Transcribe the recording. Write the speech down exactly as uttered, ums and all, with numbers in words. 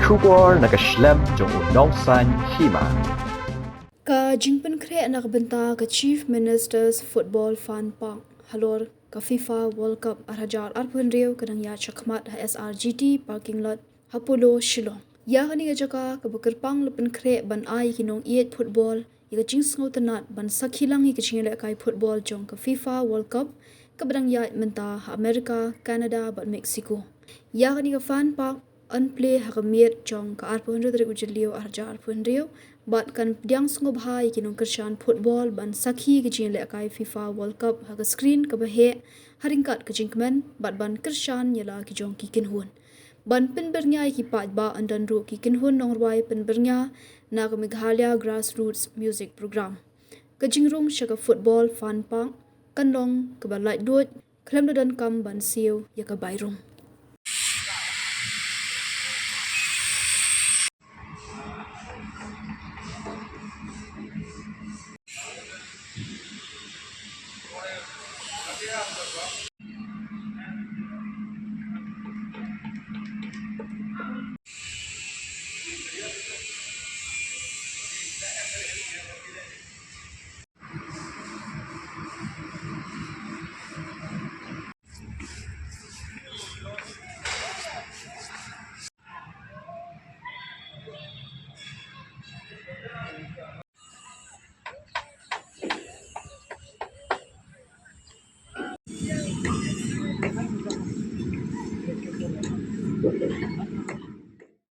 Khubor na ka shlem jong u nongsaiñ hima. Ka jingpynkhreh na ka bynta ka Chief Minister's Football Fun Park halor ka FIFA World Cup ar hajar arphew hynriew ka dang ïaid shakhmat ha S R G T parking lot ha Polo, Shillong. Ïa kane ka jaka kaba kyrpang la pynkhreh ban ai ki nongïeit football ïa ka jingsngewtynnat ban sakhi lang ïa ka jingïalehkai football jong ka FIFA World Cup kaba dang ïaid mynta ha America, Canada bad Mexico. Ïa kane ka fun park yn plie ha ka miet jong ka arphew hynriew tarik u Jylliew ar hajar arphew hynriew bad kan pdiang sngewbha ïa ki nongkyrshan football ban sakhi ïa ka jingïalehkai FIFA World Cup ha ka screen kaba heh ha ryngkat ka jingkmen bad ban kyrshan ïa la ki jong ki kynhun. Ban pynbyrngia ïa ki paidbah yn don ruh ki kynhun nongrwai pynbyrngia na ka Meghalaya Grassroots Music Program. Ka jingrung sha ka Football Fun Park kan long kaba laitluid khlem da donkam ban siew ïa ka bai rung.